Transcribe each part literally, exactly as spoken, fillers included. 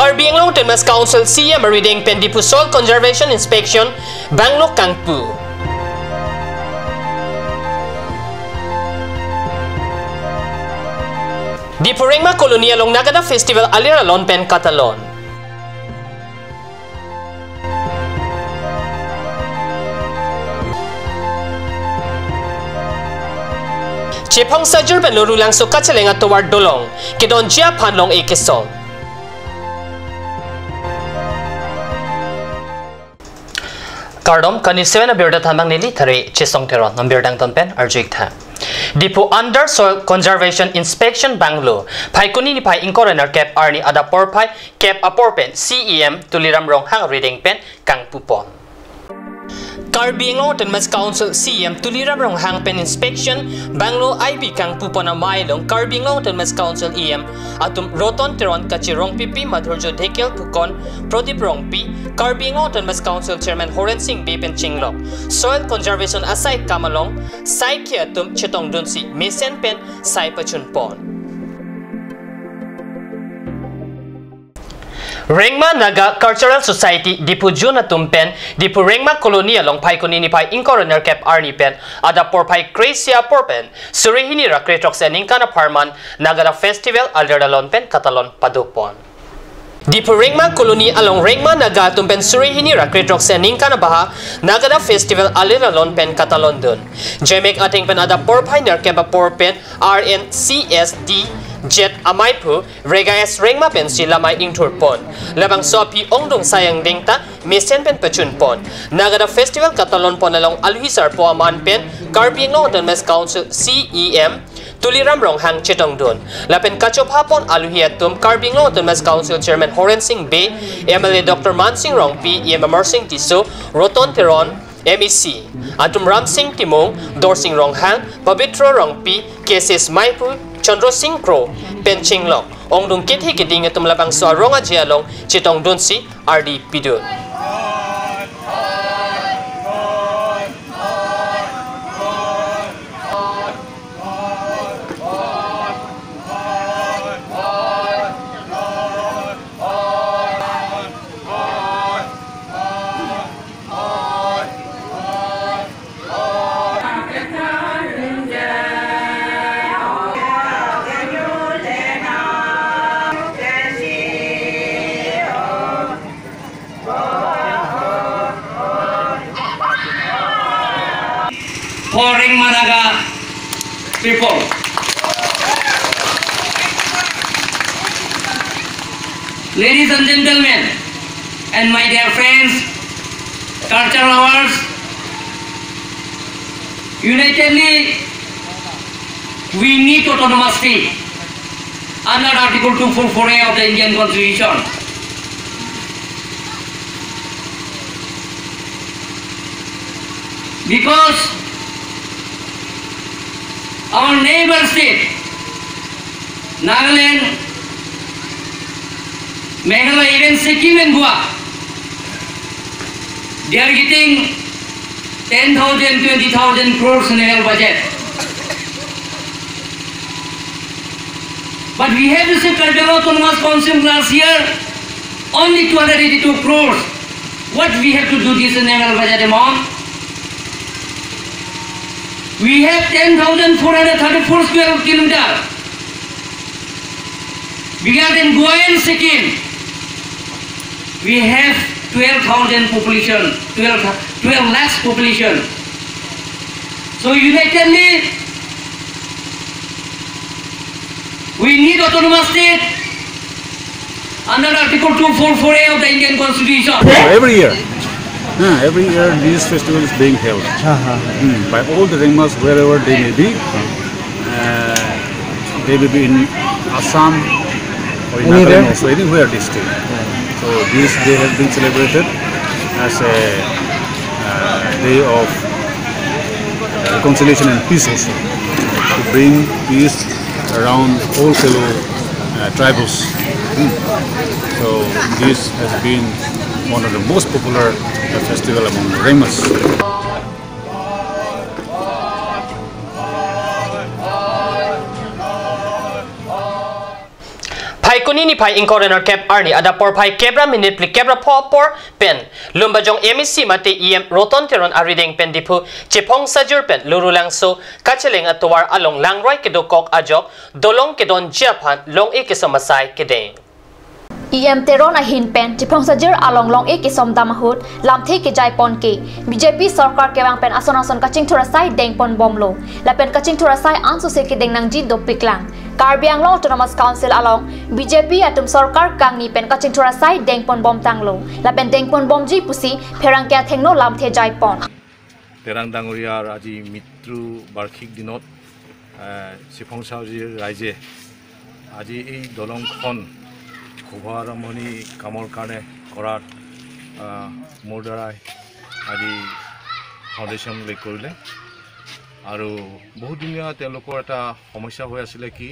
Karbi Anglong Autonomous Council C E M arideng pen Diphu Soil Conservation Inspection Bungalow kangpu. Diphu Rengma Colony along Nagada Festival alir alon pen katalon. Chephong Sajur pen Lorulangso kacheleng atovar dolong kedonji aphan long-e kesong. Kardom, kani seven abirta thanbang neli Thare Chesong Teron, nambir dangton pen arju-ik tha. Diphu Under Soil Conservation Inspection Bungalow, Phaikuni niphai ingkoi ra nerkep arni adap porphai kep apor pen C E M Tuliram Ronghang arideng pen kangpupon. Karbi Anglong Autonomous Council C E M Tuliram Ronghang pen Inspection Bungalow I B kangpupon amei along Karbi Anglong Autonomous Council E M atum Roton Teron, Kache Rongpipi, Madhurjo Dhekial, Phukon Prodip Rongpi, Karbi Anglong Autonomous Council Chairman Horen Sing Bey pen chenglok. Soil conservation asai akam along saikhi atum chetongdunsi mesen pen sai pachunpon. Rengma Naga Cultural Society Diphu Jun atum pen Diphu Rengma Colony along Phaikuni niphai ingkoi ra nerkep arni pen adap porphai kre-isi apor pen suri hini ra kre-throksi aningkan apharman Nagada Festival alir alon pen katalon padopon. Diphu Rengma Colony along Rengma Naga atum pen suri hini ra kre-throksi aningkan abaha Nagada Festival alir alon pen katalondun. Jemek ateng pen adap porphai nerkep apor pen R N C S D Z amaiphu Rega S Rengma pensi lamai ingthurpon. Labangso aphi ongdung sai angdeng ta mesen pen pachunpon. Nagada Festival katalonpon along alohi sarpo aman pen Karbi Anglong Autonomous Council C E M Tuliram Ronghang chetongdun. Lapen kachophapon alohi atum Karbi Anglong Autonomous Council Chairman Horen Sing Bey, M L A Doctor Mansing Rongpi, E M Amarsing Tisso, Roton Teron, M A C atum Ramsing Timung, Dorsing Ronghang, Pabitro Rongpi, K S S maiphu Chandra Sing Kro pen chenglok. Ongdung kethe keding atum labangso arong aje along chetongdunsi ardi pidun. For Rengma Naga people. Ladies and gentlemen, and my dear friends, culture lovers, unitedly we need autonomous state under Article two four four A of the Indian Constitution. Because our neighbor state, Nagaland, Meghalaya, even Sikkim and Goa, they are getting ten thousand, twenty thousand crores in annual budget. But we have received Karbi Anglong Autonomous Council last year only two hundred eighty-two crores. What we have to do this in annual budget amount? We have ten thousand four hundred thirty-four square kilometer. Bigger than Goa and Sikkim. We have twelve thousand population, twelve, twelve lakhs population. So unitedly, we need autonomous state under Article two four four A of the Indian Constitution. So every year, uh, every year this festival is being held. Hmm, by all the Rengmas, wherever they may be. Uh, they may be in Assam or in Nagaland also, anywhere they stay. So this day has been celebrated as a uh, day of reconciliation and peace also, to bring peace around all fellow uh, tribals. Hmm. So this has been one of the most popular uh, festival among the Rengmas. Phai Kuni niphai ingkoi ra nerkep arni adap porphai kep ra minute phlikep ra pho apor pen Lumbajong M A C mate E M Roton Teron arideng pen Diphu Chephongsajir pen Lurulangso kacheleng atovar along langroi kedokok ajok dolong kedonji aphan long-e kesom asai kedeng. E M Teron ahin pen Chephongsajir along long-e kesom dam ahut lamthe kejai pon ke B J P sorkar kevang pen ason ason kachingthur asai dengpon bomlo. Lapen kachingthur asai ansose kedeng nangji dopiklang. Karbi Anglong Autonomous Council along B J P atum sorkar kangni pen kachingthur asai dengpon bomtanglo. Lapen dengpon bomji pusi pherangke athengno lamthe jaipon. Terang Dangoria আজি মৃত্যু বাৰ্ষিক দিনত, আহ, চিফংচাউজিৰ ৰাইজে আজি এই দলংখন শুভাৰম্ভণি কামৰ কাৰণে কৰাত, আহ, মোৰ দ্বাৰাই আজি ফাউণ্ডেশ্যন লেগ কৰিলে। আৰু বহুত দিনীয়া তেওঁলোকৰ এটা সমস্যা হৈ আছিলে কি,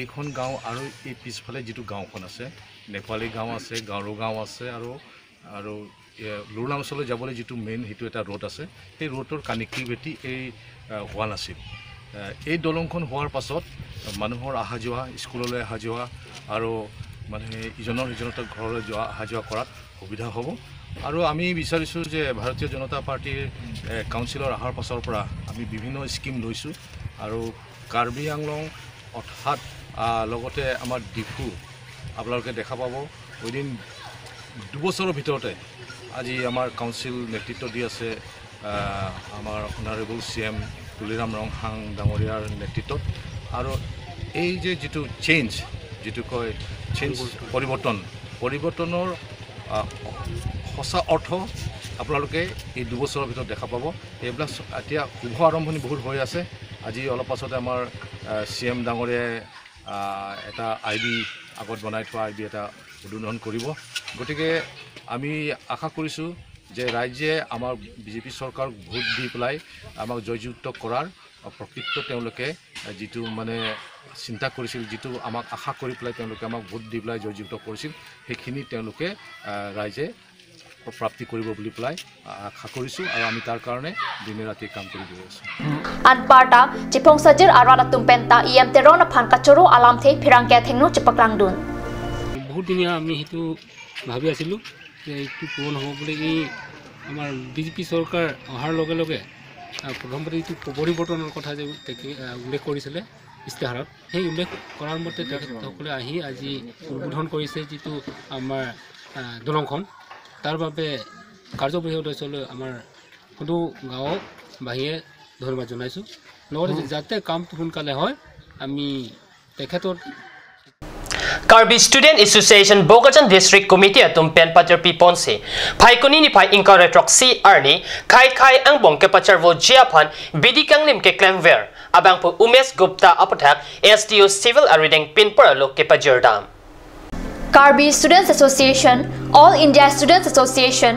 এইখন গাঁও আৰু এই পিছফালে যিটো গাঁওখন আছে, নেপালী গাঁও আছে, গাৰো গাঁও আছে আৰু, আৰু, এ, লুৰলাংচলৈ যাবলৈ যিটো মেইন সেইটো এটা ৰোড আছে, সেই ৰোডৰ কানেক্টিভিটি এই, আহ, হোৱা নাছিল। আহ, এই দলংখন হোৱাৰ পাছত মানুহৰ অহা যোৱা, স্কুললৈ অহা যোৱা আৰু মানুহে ইজনৰ সিজনৰ ঘৰলৈ যোৱা, অহা যোৱা কৰাত সুবিধা হ'ব। আৰু আমি বিচাৰিছোঁ যে ভাৰতীয় জনতা পাৰ্টীৰ, এ, কাউন্সিলৰ অহাৰ পাছৰ পৰা আমি বিভিন্ন স্কিম লৈছোঁ আৰু কাৰ্বি আংলং অৰ্থাৎ, আহ, লগতে আমাৰ ডিফু আপোনালোকে দেখা পাব, উইদিন দুবছৰৰ ভিতৰতে আজি আমাৰ কাউন্সিল নেতৃত্ব দি আছে, আহ, আমাৰ অনাৰেবল চি এম তুলিৰাম ৰংহাং ডাঙৰীয়াৰ নেতৃত্বত। আৰু এই যে যিটো চেঞ্জ, যিটো কয় চেঞ্জ, পৰিৱৰ্তন, পৰিৱৰ্তনৰ, আহ, সঁচা অৰ্থ আপোনালোকে এই দুবছৰৰ ভিতৰত দেখা পাব। এইবিলাক চ-, এতিয়া শুভ আৰম্ভণি বহুত হৈ আছে। আজি অলপ পাছতে আমাৰ, আহ, চি এম ডাঙৰীয়াই, আহ, এটা আই ডি আগত বনাই থোৱা আই ডি এটা উদ্বোধন কৰিব। গতিকে আমি আশা কৰিছোঁ যে ৰাইজে আমাৰ বি জে পি চৰকাৰক ভোট দি পেলাই আমাক জয়যুক্ত কৰাৰ প্ৰকৃত তেওঁলোকে যিটো মানে চিন্তা কৰিছিল, যিটো আমাক আশা কৰি পেলাই তেওঁলোকে আমাক ভোট দি পেলাই জয়যুক্ত কৰিছিল, সেইখিনি তেওঁলোকে, আহ, ৰাইজে প্ৰাপ্তি কৰিব বুলি পেলাই আশা কৰিছোঁ আৰু আমি তাৰ কাৰণে দিনে ৰাতিয়ে কাম কৰি গৈ আছোঁ। Anparta, Chephongsajir arat atum penta E M Teron aphan kachoro alamthe pherangke athengno chepaklangdun. বহুত দিনীয়া আমি সেইটো ভাবি আছিলোঁ যে এইটো পূৰণ হ'ব বুলি। এই আমাৰ বি জে পি চৰকাৰ অহাৰ লগে লগে, আহ, প্ৰথমতে এইটো পৰিৱৰ্তনৰ কথা যে তেখে-, আহ, উল্লেখ কৰিছিলে ইস্তাহাৰত, সেই উল্লেখ কৰাৰ মতে তেখেতসকলে আহি আজি উদ্বোধন কৰিছে যিটো আমাৰ, আহ, দলংখন। তাৰ বাবে কাৰ্যবাহী সদস্যলৈ আমাৰ সকলো গাঁওবাসীয়ে ধন্যবাদ জনাইছোঁ। লগতে যাতে কামটো সোনকালে হয়, আমি তেখেতৰ Karbi Student Association Bokajan District Committee atum pen pajirpi ponsi, Phaikuni niphai ingkoi ra throksi arni khei khei angbong kepacharvoji aphan bidi kanglim keklemver abangphu Umesh Gupta aputhak S D O Civil arideng pinpur alo kepajirdam. Karbi Students Association, All India Students Association,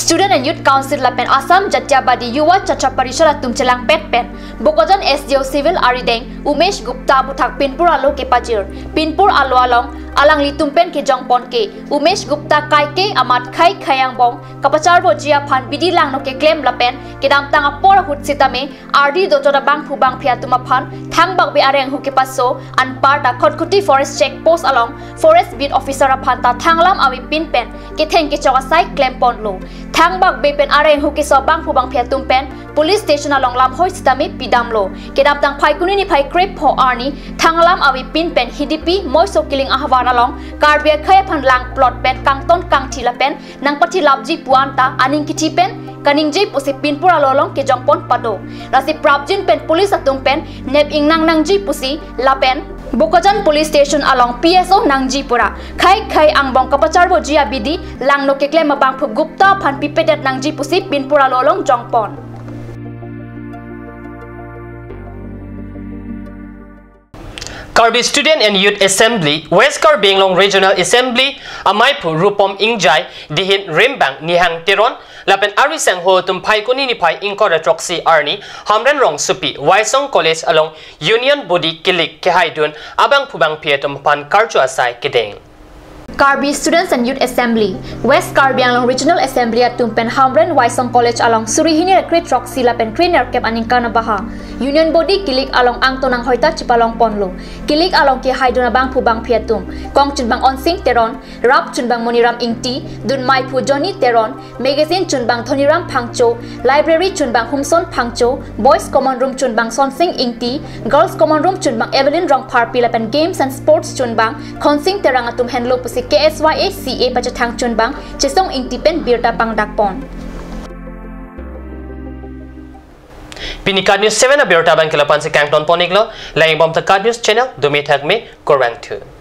Student and Youth Council lapen Assam Jatiyabadi Yuva Chachha Parishad atum chelangpet pen Bokajan S D O Civil arideng Umesh Gupta aputhak pinpur alo kepajir. Pinpur alo along alanglitum pen kejongpon ke Umesh Gupta kaike amat khei khei angbong kapacharvoji aphan bidi langno keklem lapen kedamtang apor ahut sitame ardi dochot abangphu bangphi atum aphan thangbak be areng hu kepaso. Anparta Khatkhati Forest Check Post along Forest Beat Officer aphan ta thanglam avepin pen ketheng kechok asai klemponlo. Thangbak be pen areng hu keso abangphu bangphi atum pen police station along lamhoi sitame pidamlo. Kedamtang Phaikuni niphai krepho arni thanglam avepin pen Hidipi Moiso Kiling ahavar along Karbi akhei aphan lang plot pen kangton kangthi lapen nangpathi lapji pu anta aning kithi pen kaningje pusi pinpur alo along kejongpon pado. Lasi prapjin pen police atum pen nep ingnang nangji pusi lapen Bokajan Police Station along P S O nangji pura khei khei angbong kapacharvoji abidi langno keklem abangphu Gupta aphan pipedet nangji pusi pinpur alo along jongpon. Karbi Student and Youth Assembly, West Karbi Anglong Regional Assembly, amaiphu Rupom Ingjai, dihin Rimbang Nihang Teron, lapen ari sangho atum Phaikuni niphai ingkoi ra throksi arni, Hamren Rongsopi, Waisong College along Union Body kilik kehaidun, abangphu bangphi atum aphan karju asai kedeng. Karbi Students and Youth Assembly, West Karbi Anglong Regional Assembly atum pen Hamren Waisong College along suri hini ra kre throksi lapen kre nerkep aningkan abaha Union Body kilik along angtonang hoita chipalong ponlo. Kilik along kehaidun abangphu bangphi atum, kong chunbang Onsing Teron, rap chunbang Moniram Ingti, dunmaiphu Johnny Teron, magazine chunbang Dhoniram Phangcho, library chunbang Humson Phangcho, boys common room chunbang Sonsing Ingti, girls common room chunbang Evelyn Rongpharpi lapen games and sports chunbang Khonsing Terang atum henlo pusi K S Y A C A pachethang chunbang Chesong Ingti pen birta pangdak pon. Pini KAT News seven abirta abang ke lapu-an si kangton pon-iklo, lang-ik bom ta KAT News channel, dome thakme, kurvangthu.